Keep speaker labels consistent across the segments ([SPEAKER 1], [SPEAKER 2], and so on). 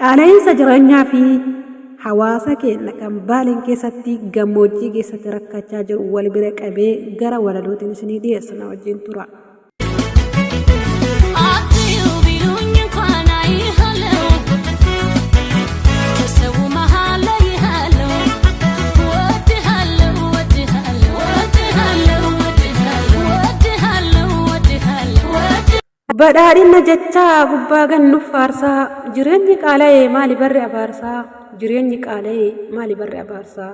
[SPEAKER 1] Qaala'insa jireenyaa fi hawaasa keenya kan Baaleen keessatti gammoojjii keessatti rakkachaa jiru wal bira qabee gara walalootiin isinii dhiyeessa na wajjin tura.
[SPEAKER 2] አትዩ ቢሉኝ እንኳን አይሃለው ከሰው መሃል ለይሃለው ወድሃለው ወድሃለው ወድሃለው ወድሃለው ወድሃለው ወድሃለው።
[SPEAKER 1] Badhaadhina jechaa gubbaa gannuuf faarsaa jireenyi qaala'ee maali barri abaarsaa jireenyi qaala'ee maali barri abaarsaa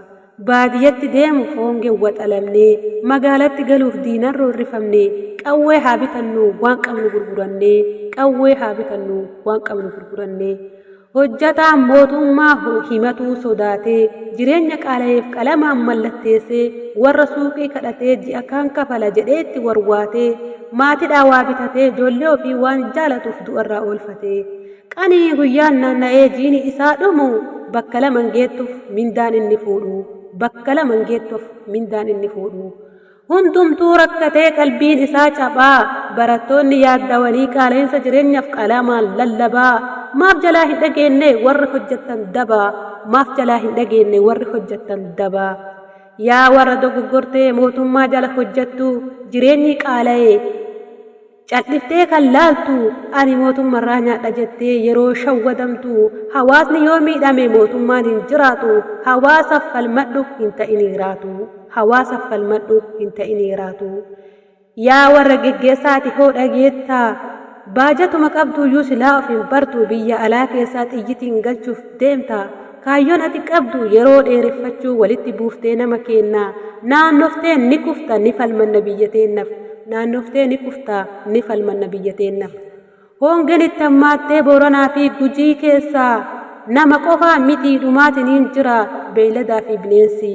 [SPEAKER 1] baadiyyatti deemuuf hongeen waxalamnee magaalatti galuuf diinan roorrifamnee qawwee haa bitannu waan qabnu gurgurannee qawwee haa bitannu waan qabnu gurgurannee hojjataan mootummaa himatuu sodaatee jireenya qaala'eef qalamaan mallatteessee warra suuqii kadhatee ji'a kaan kafala jedhee itti warwaatee maatidhaa waa bitatee ijoollee ofii waan jaalatuuf du'arraa oolfatee qanii guyyaan naanna'ee jiini isaa dhumu bakka laman geettuuf mindaan inni fuudhu bakka laman geettuuf mindaan inni fuudhu. Hundumtuu rakkatee qalbiin isaa cabaa barattoonni yaaddawanii qaala'insa jireenyaaf qalamaan lallabaa maaf jalaa hin dhageenye warri hojjettan dabaa maaf jalaa hin dhageenye warri hojjettan dabaa. Yaa warra dogoggortee mootummaa jala hojjettu jireenyi qaala'ee cal'iftee kan laaltu ani mootummarraa nyaadha jettee yeroo shawwadamtu hawaasni yoo miidhame mootummaan hin jiraatu hawaasaaf falmadhu hin ta'in hiraatu hawaasaaf falmadhu hin ta'in hiraatu. Yaa warra geggeessaati hoo dhageettaa baajatuma qabduyyuu silaa of hin bartu biyya alaa keessaa xiyyitiin galchuuf deemta kaayyoon ati qabdu yeroo dheereffachuu walitti buuftee nama kennaa naannoftee ni kufta ni falmanna biyya teennaaf naannoftee ni kufta ni falmanna biyya teennaaf. Hongeen itti hammaattee Booranaa fi Gujii keessaa nama qofa miti dhumaatiniin jira beeyladaa fi bineensi.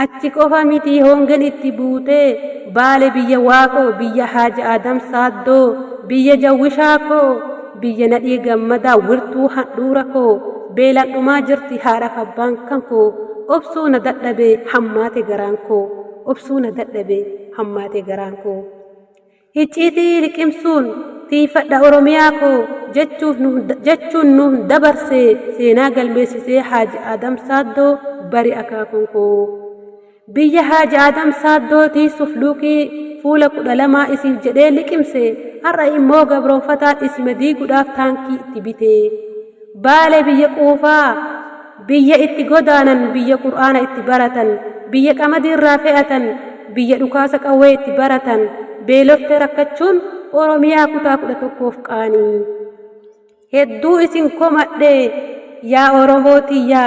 [SPEAKER 1] Achi qofa miti hongeen itti buutee Baale biyya Waaqoo biyya Haaji Adam Saaddoo biyya Jawwishaa koo biyya Nadhii Gammadaa wirtuu handhuura koo beelaan dhumaa jirti haadhaaf abbaan kan koo obsuu na dadhabe hammaate garaan koo obsuu na dadhabe hammaate garaan koo. Icciitii liqimsuun tiifadha Oromiyaa koo jechuun nuuf dabarse seenaa galmeessisee Haaji Adam Saaddoo bari akaakuun koo. Biyya Haaji Adam Saaddoo tiisuuf luukii fuula 12 isiif jedhee liqimse har'a immoo gabroonfataan isima diiguudhaaf taankii itti bite. Baale biyya quufaa biyya itti godaanan biyya qur'aana itti baratan biyya qamadii irraa fe'atan biyya dhukaasa qawwee itti baratan beeloftee rakkachuun Oromiyaa kutaa 11f qaanii. Hedduu isin komadhe yaa Oromoo tiyya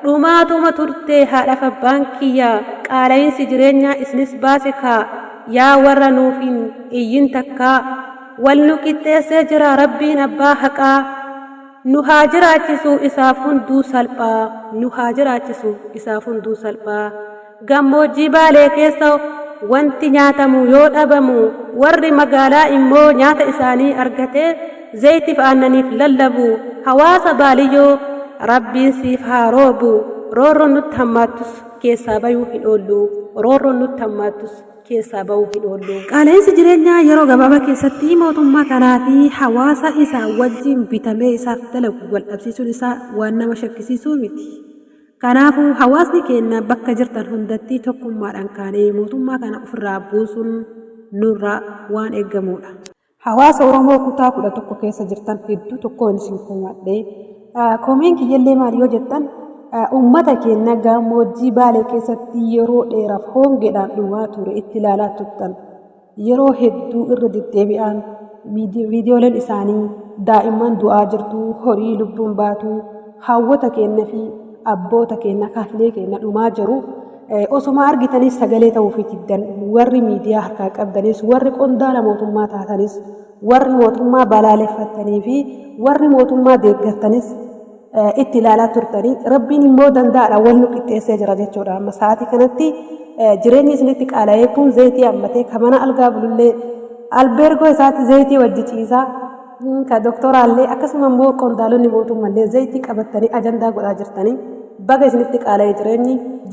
[SPEAKER 1] dhumaatuma turte haadhaaf abbaan kiyya qaala'insi jireenyaa isinis baase kaa yaa warra nuuf hin iyyin takkaa wal nu qixxeessee jira rabbiin abbaa haqaa nu haa jiraachisu isaaf hunduu salphaa nu haa jiraachisu isaaf hunduu salphaa. Gammoojjii Baalee keessa wanti nyaatamu yoo dhabamu warri magaalaa immoo nyaata isaanii argatee zayitiif aannaniif lallabu. Hawaasa Baaliyyoo Rabbiin siif haa roobu. Roorroon nutti hammaattus keessaa bayuu hin oollu. Roorroon nutti hammaattus keessaa ba'uu hin oollu. Qaala'insi jireenyaa yeroo gabaabaa keessatti mootummaa kanaa fi hawaasa isaa wajjin bitamee isaaf dalagu wal dhabsiisuun isaa waan nama shakkisiisuu miti. Kanaafuu hawaasni keenya bakka jirtan hundatti tokkummaadhaan kaanee mootummaa kana ofirraa buusuun nurraa waan eeggamuudha. Hawaasa Oromoo kutaa 11 keessa jirtan hedduu tokkoon isin komadhe. Komeen kiyyallee maal yoo jettan uummata keenya gammoojjii Baalee keessatti yeroo dheeraaf hongeedhaan dhumaa ture itti ilaalaa turtan. Yeroo hedduu irra deddeebi'aan viidiyooleen isaanii daa'imman du'aa jirtu, horii lubbuun baatu, haawwota keenya fi abboota keenya akaakilee keenya dhumaa jiru. Osuma argitanis sagalee ta'uufii diddan warri miidiyaa harkaa qabdanis warri qondaala mootummaa taatanis warri mootummaa balaaleffattanii fi warri mootummaa deeggartanis itti ilaalaa turtanii rabbiin immoo danda'aadha wal nu qixxeessee jira jechuudha. Amma sa'aatii kanatti jireenyi isinitti qaala'ee kun zayitii hammatee ka mana algaa bulullee albeergoo isaatti zayitii wajji ciisaa ka doktoraallee akkasuma immoo qondaalonni mootummaallee zayitii qabattanii ajandaa godhaa jirtanii baga isinitti qaala'ee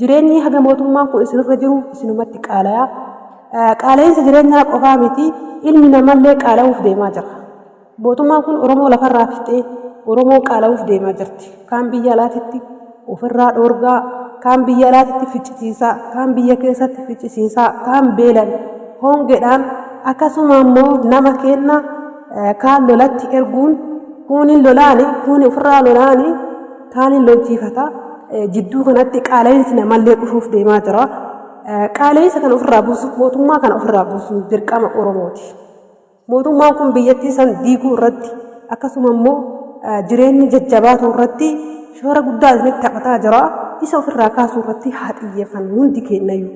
[SPEAKER 1] jireenyi haga mootummaan kun isinirra jiru isinumatti qaala'a. Qaala'insa jireenyaa qofaa miti ilmi namallee qaala'uuf deemaa jira. Mootummaan kun Oromoo lafarraa fixee Oromoon qaala'uuf deemaa jirti. Kaan biyya alaatitti ofirraa dhoorgaa, kaan biyya alaatitti ficcisiisaa, kaan biyya keessatti ficcisiisaa, kaan beelan hongeedhaan akkasuma immoo nama keenna kaan lolatti erguun kuunin lolaani kuuni ofirraa lolaani kaanin lolchiifata. Jidduu kanatti qaala'insi namallee dhufuuf deemaa jira. Qaala'insa kana ofirraa buusuuf mootummaa kana ofirraa buusuun dirqama Oromooti. Mootummaan kun biyyattii san diiguu irratti akkasuma immoo jireenyi jajjabaatuu irratti shoora guddaa isinitti taphataa jira. Isa ofirraa kaasuu irratti haa xiyyeeffannu hundi keenyayyuu.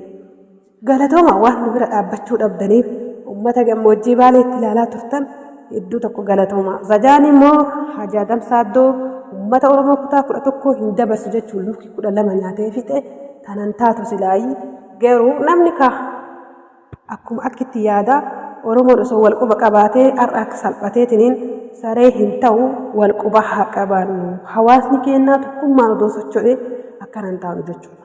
[SPEAKER 1] Galatooma waan nu bira dhaabbachuu dhabdaniif uummata gammoojjii Baaleetti ilaalaa turtan hedduu tokko galatooma. Zajaan immoo Hajii Adam Saaddoo uummata Oromoo kutaa 11 hin dabarsu jechuun lukkii 12 nyaatee fixe tanan taatu silaayii garuu namni kaa Akkuma akkitti yaada Oromoon osoo wal quba qabaatee har'a akka salphateetiniin saree hin ta'u wal quba haa qabaannu. Hawaasni keennaa tokkummaan odoo socho'ee akkana hin taanu jechuudha.